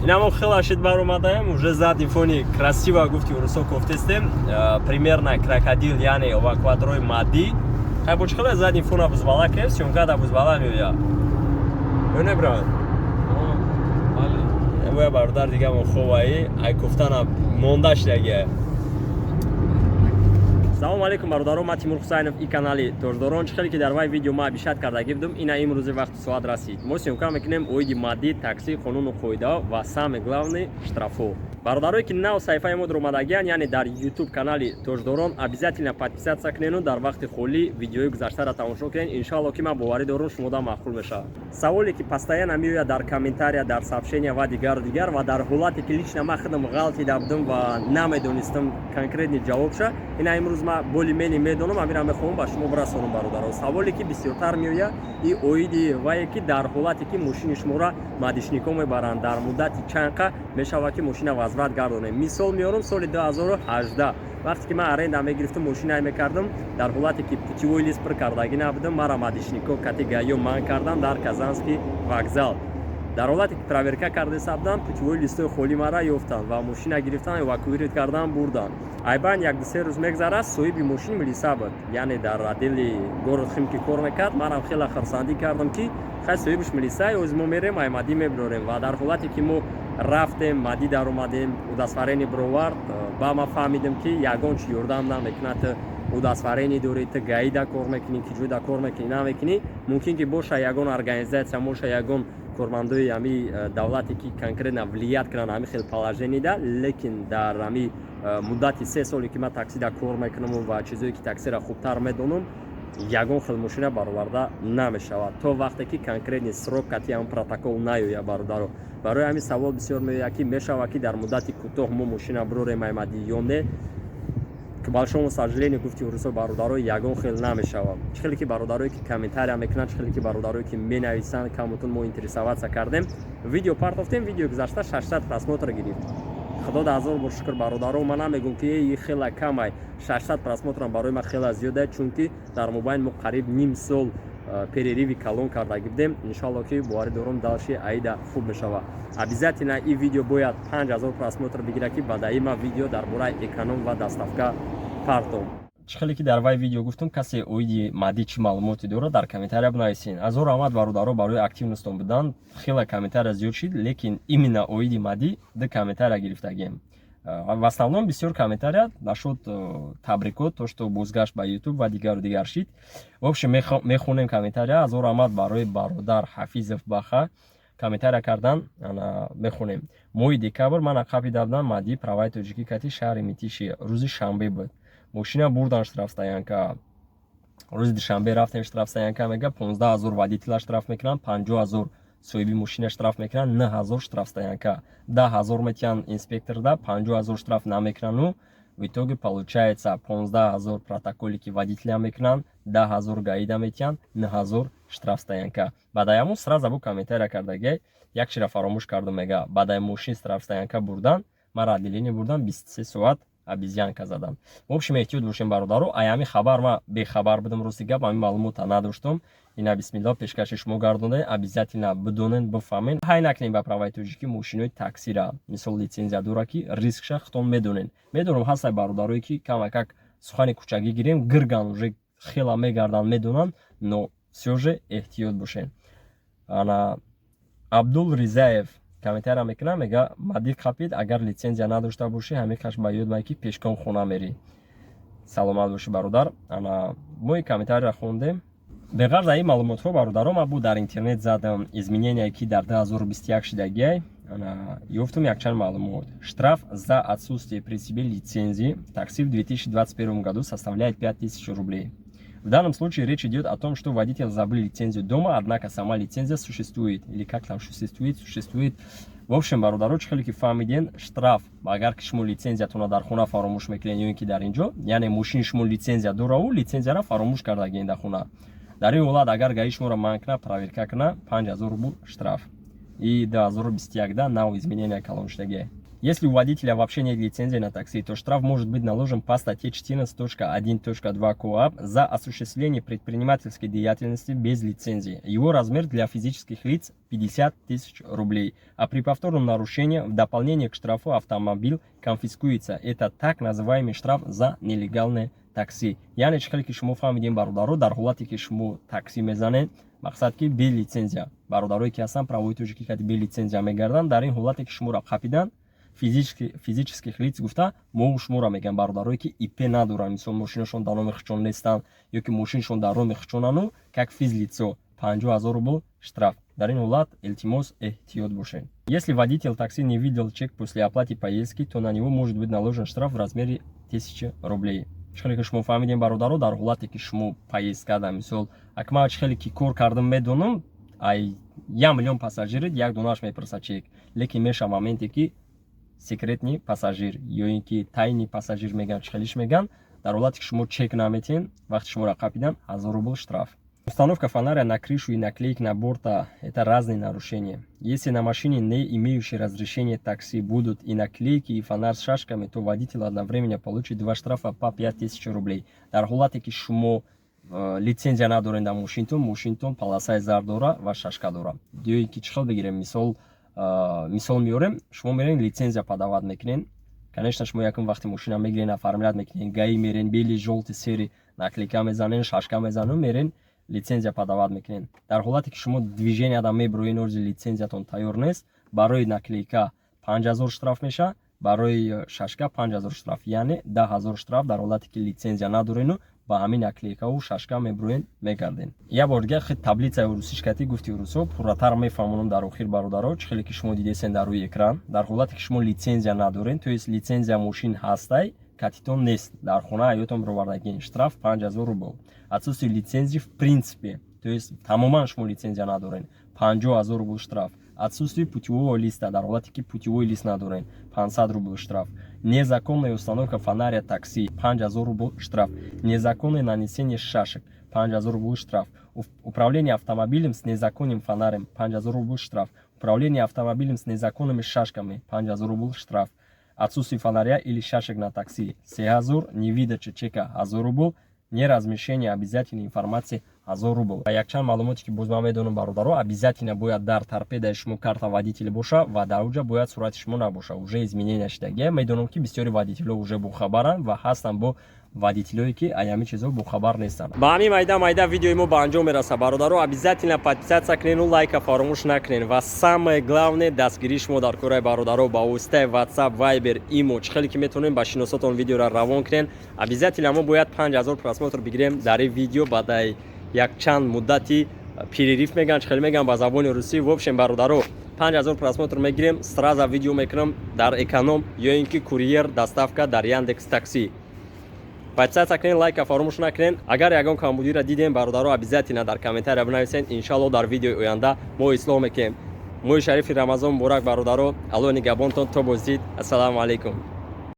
Инамо хела шид, баромадаем уже, задний фони красиво, гуфти урусо кофтестем, примерно крокодил, яъне эвакуаторои МАДИ. Хай, бо чӣ хела задний фона бузбала кем, съёмка да бузбала меоя ё не, брат? Боя бародар дигамо ховаи ай кофтана монда шидагия. Салому алейкум, бародарон, ман Тимур Ҳусайнов и канали Тоҷдорон. Чӣ хеле ки дар вай видео ма обещать кардагӣ будум, ина имрӯзи вақту соат расид. Мо съёмка мекунем оиди МАДИ, такси, қонуну қоидаҳо ва, самое главное, штрафҳо. Бародарое ки нав саҳифаи мо омадагиян, яъне дар YouTube канали Тоҷдорон, обязательно подписаться кунену дар вақти холӣ видеои гузаштаро тамошо кунед. Иншоалло, ки ман боварӣ дорам, шумода маъқул мешавад. Саволе ки постоянно меояд дар комментария, дар сообщения ва дигару дигар, ва дар ҳолате ки лично ман худам ғалтида будам ва намедонистам конкретный ҷавобша, ина имрӯз ман более-менее медонам, амира мехоҳам ба шумо бирасонам. Бародаро, саволе ки бисёртар меояд и оиди вае ки дар ҳолате ки мошини шуморо мадишникҳо мебаранд, дар муддати чанқа мешавад ки мошина возврат гардонем? Мисол меорам: соли 2018, вақте ки ман аренда мегирифтам, мошина мекардам, дар ҳолате ки путевой лист пур кардагӣ набудам, мара мадишникҳо кати ГАИ манъ кардан дар Казанский вокзал. Дар ҳолате ки проверка карда будам, путевой листои холӣ мара ёфтанд ва мошина гирифтан, эвакуировать кардан, бурданд. Айбан 1-3 рӯз мегзарад, соҳиби мошин милиса буд, яъне дар отдели город Химки кор мекард. Манам хеле хурсандӣ кардам, ки хай, соҳибаш милиса, оз мо мерем, ай МАДИ мебирорем. Ва дар ҳолате ки мо рафтем, МАДИ даромадем, удостоверение бировард, ба ман фаҳмидем, ки ягон чи ёрдам намекунад. Удостоверение дорӣ, ту ГАИда кор мекунӣ, ки ҷойда кор мекунӣ, намекунӣ, мумкин ки боша ягон организация, боша ягон кормандои ҳами давлате, ки конкретно влиять кунанд ҳами хел положениеда. Лекин дар ҳами муддати 3 соле ки ман таксида кор мекунам ва чизое ки таксиро хубтар медонам, ягон хел мошина бароварда намешавад, то вақте ки конкретный срок кати ҳам протокол наёяд. Бародаро, барои ҳамин савол бисёр меояд, ки мешавад, ки дар муддати кӯтоҳ мо мошина бирорем ай МАДИ ё не? К большому сожалению, гуфти урусо, бародаро, ягон хел намешавад. Чӣ хеле ки бародарое ки комментария мекунанд, чӣ хеле ки бародарое ки менависанд, камутун мо интересоваться кардем, видео партофтем. Видео гузашта 600 просмотр гирифт. Худо да ҳазор бор шукр. Бародаро, ман намегӯм, ки и хела камай, 600 просмотрам барои ман хела зиёда, чунки дар мобайн мо қариб ним сол перерыви калон кардагӣ будем. Иншоалло, ки боварӣ дорам, дальше аида хуб мешавад. Обязательно и видео бояд 5000 просмотр бигирад, ки баъдаи ман видео дар бораи эконом ва доставка партом. Чӣ хеле ки дар вай видео гуфтум, касе оиди МАДИ чӣ маълумоте дорад, дар комментария бинависен. Ҳазор раҳмат, бародаро, барои активностон будан. Хеле комментария зиёд шид, лекин именно оиди МАДИ ду комментария гирифтагем. В основном бисёр комментария нашуд табрикот, то что бозгашт ба Ютуб ва дигару дигар шид. В общем, мехонем комментария. Ҳазор раҳмат барои бародар Ҳафизов Баха, комментария кардан. Мехонем: моҳи декабр ман ақаби давдан МАДИ, праваи тоҷикӣ кати, шаҳри Митиши, рӯзи шанбе буд. Мошина бурдан штрафстоянка. Рӯзи душанбе рафтем штрафстоянка, мега, 15 000 водителя штраф мекунанд, 50 000 соҳиби мошина штраф мекунанд, 9000 штрафстоянка, 10 000 метиҳанд инспекторда, 50 000 штраф намекунану в итоге получается 15 000 протоколе ки водителя мекунанд, 10 000 ГАИда метиҳанд, 9000 штрафстоянка. Баъдаи ҳамун сразу бу комментария кардагай: як чира фаромӯш кардум, мега, баъдаи мошин штрафстоянка бурдан, мара отделение бурдан, 23 соат обезьянка задам. В общем, эҳтиёт бошем, бародаро. Ай ҳамин хабар ма бехабар будам, рости гап, ҳамин маълумота надоштум. Ина, бисмилло, пешкаши шумо гардонда. Обязательно бидонен, бифаҳмен, ҳай накунем ба праваи тоҷикӣ мошинои таксира. Мисол, литсензия дора, ки рискша худтон медонен. Медонам, ҳастай бародарое, ки камакак сухани кӯчагӣ гирем, гирган, уже хела мегарданд, медонанд, но всё же эҳтиёт бошен. Ана Абдул Ризаев комментария мекунам, мега: МАДИ қапид, агар литсензия надошта бошӣ, ҳамин қаш ба ёд май, ки пешком хона мерӣ. Саломат бошӣ, бародар. Ана мо ин комментарияро хондем. Беғарз аз ин маълумотҳо, бародаро, ман бу дар интернет задам изменение, ки дар 2021 шидагиай. Ана ёфтум якчанд маълумот. Штраф за отсутствие при себе лицензии такси в 2021 году составляет 5000 рублей. В данном случае речь идет о том, что водитель забыл лицензию дома, однако сама лицензия существует. Или как там, существует, существует. В общем, бародаро, чӣ хеле ки фаҳмиден, штраф, агар ки шумо лицензиятонро дар хона фаромӯш мекунед ё ин ки дар ин ҷо, яъне мошини шумо лицензия дораву лицензияро фаромӯш кардагиен дар хона. Дар ин ҳолат, агар ГАИ шуморо манъ кунад, проверка кунад, 5000 рубл штраф. И 2021 да нав изменения калон шудагие. Если у водителя вообще нет лицензии на такси, то штраф может быть наложен по статье 14.1.2 КоАП за осуществление предпринимательской деятельности без лицензии. Его размер для физических лиц 50 тысяч рублей. А при повторном нарушении в дополнение к штрафу автомобиль конфискуется. Это так называемый штраф за нелегальное такси. Яъне чӣ хеле ки шумо фаҳмидем, бародаро, дар ҳолате ки шумо такси мезанед, мақсад ки бе лицензия, бародарое ки ҳастанд, правои тоҷикӣ кати бе лицензия мегарданд, дар ин ҳолате ки шуморо қапидан, физических лиц гуфта мо шуморо мегӯям, бародарое ки ИП надоранд, мисол, мошинашон дар номи худшон нестанд ё ки мошиншон дар номи худшонану как физлицо, 50 000 рубл штраф. Дар ин ҳолат, илтимос, эҳтиёт бошед. Если водитель такси не видел чек после оплаты поездки, то на него может быть наложен штраф в размере 1000 рублей. Чӣ хеле ки шумо фаҳмидем, бародаро, дар ҳолате ки шумо поездка да, мисол, акма чӣ хеле ки кор кардам, медонам, ай 1 миллион пассажирит як донааш мепурсад чек, лекин меша моменте ки секретный пассажир ё ин ки тайный пассажир мегӯянд, чӣ хелиш мегӯянд, дар ҳолате ки шумо чек наметиҳен, вақте шуморо қапидан, 1000 рубл штраф. Установка фонаря на крышу и наклеек на борта – это разные нарушения. Если на машине, не имеющей разрешения такси, будут и наклейки, и фонарь с шашками, то водитель одновременно получит два штрафа по 5000 рублей. Дар ҳолате ки шумо лицензия надоред дар мошинтон, мошинтон полосаи зард дора ва шашка дора. Ё ин ки чӣ хел бигирем, мисол, мисол меорем, шумо мерен, лицензия подавать мекунен. Конечно, шумо якум вақти мошина мегирен, оформлять мекунен, ГАИ мерен, белый, жёлтый, серый наклейка мезанен, шашка мезанен, мерен, лицензия подавать мекунен. Дар ҳолате ки шумо движенияда мебироен, орзи лицензиятон тайёр нест, барои наклейка 5000 штраф меша, барои шашка 5000 штраф, яъне 10 000 штраф дар ҳолате ки лицензия надорену ба ҳамин наклейкаву шашка мебироен, мегарден. Як бор дигар хи таблицаи урусишкатӣ гуфти урусо пурратар мефаҳмонам дар охир, бародаро. Чӣ хеле ки шумо дидесен дар рӯи экран, дар ҳолате ки шумо лицензия надорен, то есть лицензия мошин ҳастай, катитон нест, дар хона ҳаётон бировардагин, штраф 5000 рубл. Отсутствие лицензии в принципе, то есть тамоман шумо лицензия надорен, 50 000 рубл штраф. Отсутствие путевого листа, дар ҳолате ки путевой лист надорен, 500 рубл штраф. Незаконная установка фонаря такси, 5000 рубл штраф. Незаконное нанесение шашек, 5000 рубл штраф. Управление автомобилем с незаконным фонарем, 5000 рубл штраф. Управление автомобилем с незаконными шашками, 5000 рубл штраф. Отсутствие фонаря или шашек на такси, 3000. Невыдача чека, 1000 рубл. Неразмещение обязательной информации, 1000 рубл. Ва якчанд маълумоте ки боз ман медонам, бародаро: обязательно бояд дар торпедаи шумо карта водителя боша ва дар уҷа бояд сурати шумо набоша. Уже изменения шудагия. Медонам, ки бисёри водителҳо уже бохабаранд ва ҳастанд бо водителҳое ки ай ҳамин чизҳо бохабар нестанд. Ба ҳамин майда майда видеои мо ба анҷом мерасад, бародаро. Обязательно подписаться кунену лайка фаромӯш накунед. Ва самое главное, дастгирии шумо дар кораи, бародаро, ба воситаи WhatsApp, Viber, Imo, чӣ хеле ки метавонем, ба шиносотон видеоро равон кунен. Обязательно мо бояд 5000 просмотр бигирем дар ин видео баъдаи якчанд муддати перерыв мегӯянд, чӣ хеле мегӯянд ба забони русӣ. В общем, бародаро, 5000 просмотр мегирем, сразу видео мекунам дар эконом ё ин ки курьер, доставка дар Яндекс Такси. Подписаться кунед, лайка фаромӯш накунед. Агар ягон камбудиро дидем, бародаро, обязательно дар комментария бинависед. Иншалло, дар видеои оянда мо ислоҳ мекунем. Моҳи шарифи Рамазон муборак, бародаро. Аллоҳ нигаҳбонтон. То боздид, ассалому алайкум.